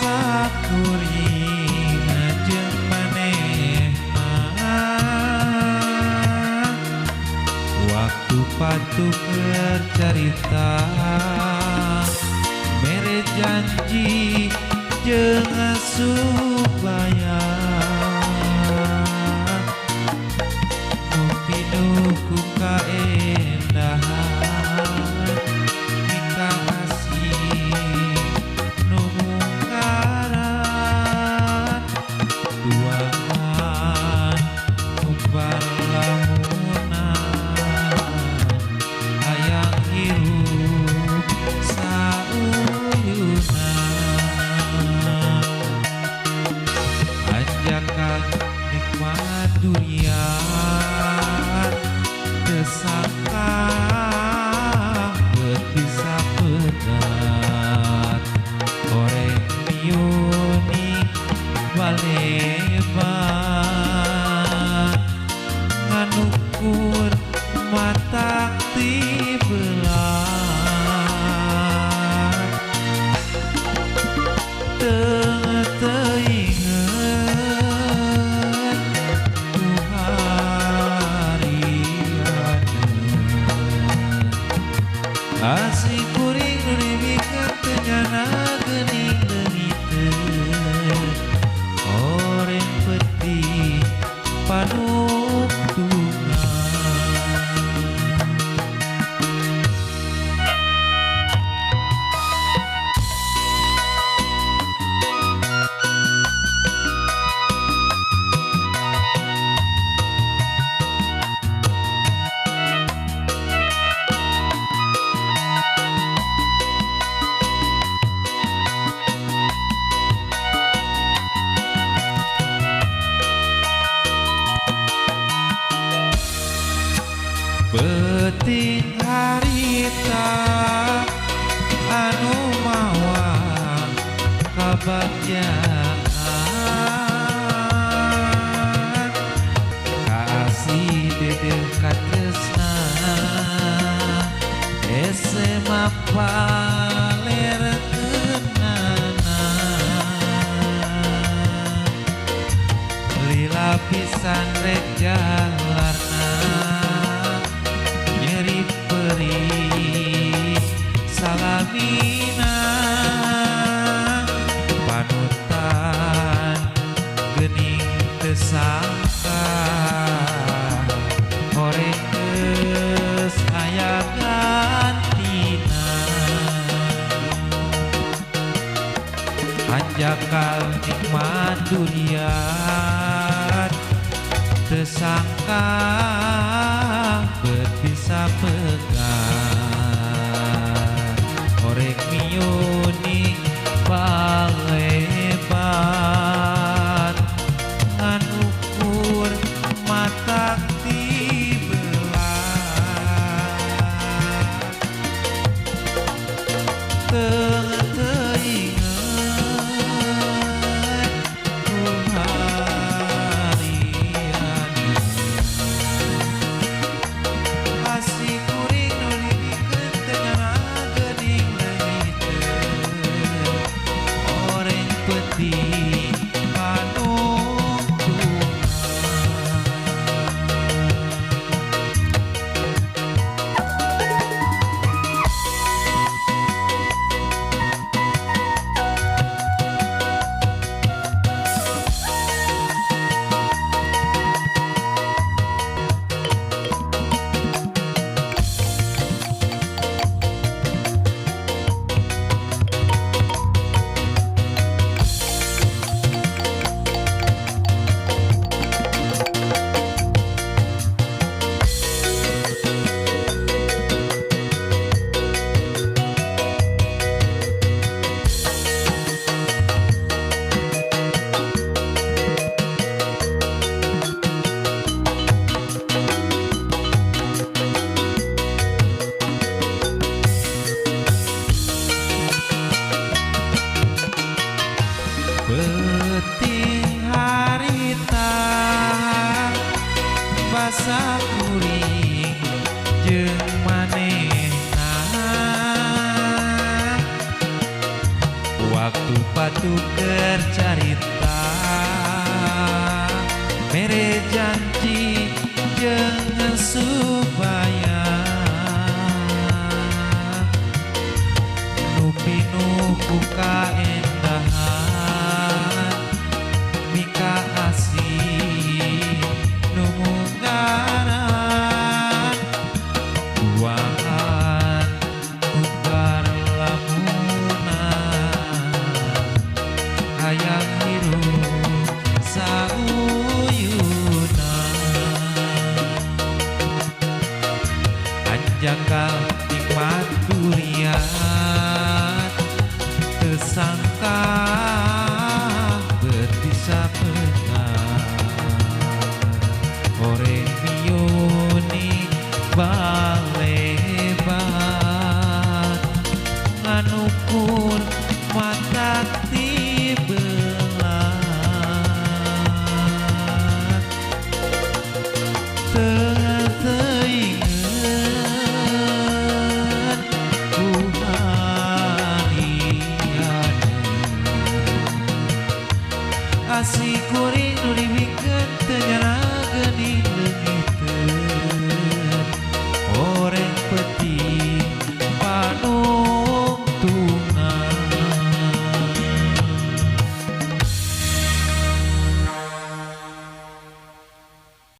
Basa kuring jeung manehna waktu patuker carita mere janji jeung supaya nu pinuh ku kaendahan durian tesangka bisa pedat oreng miuni balebat nganukur mata tibelah asih kuring nu dibikeun teu nyana geuning leungiteun oreng peti panungtungan. Beuting harita anu mawa kabagjaan kasih dedeh katresna hese mapaler keunana lila pisan rek jalarna nyeri perih salamina panutan geuning teu sangka horeng geus aya gantina hanjakal nikmat durian teu sangka bisa pegang orek miuni balebat ngan ukur mata tibelah teu teuingeut ku harian asih kuring nu dibikeun teu nyana geuning leungiteun oreng peti panungtungan. Beuting harita basa kuring jeung manehna waktu Tuker carita mere janji jeung supaya nu pinuh ku kaendahan mika asih nu munggaran duaan ubar lamunan hayang hirup sauyunan hanjakal nikmat durian teu sangka beut bisa beunang horeng miuni balebat nganukur mata tibelat teu teuingeun ku harianeun asih kuring nu dibikeun teu nyana.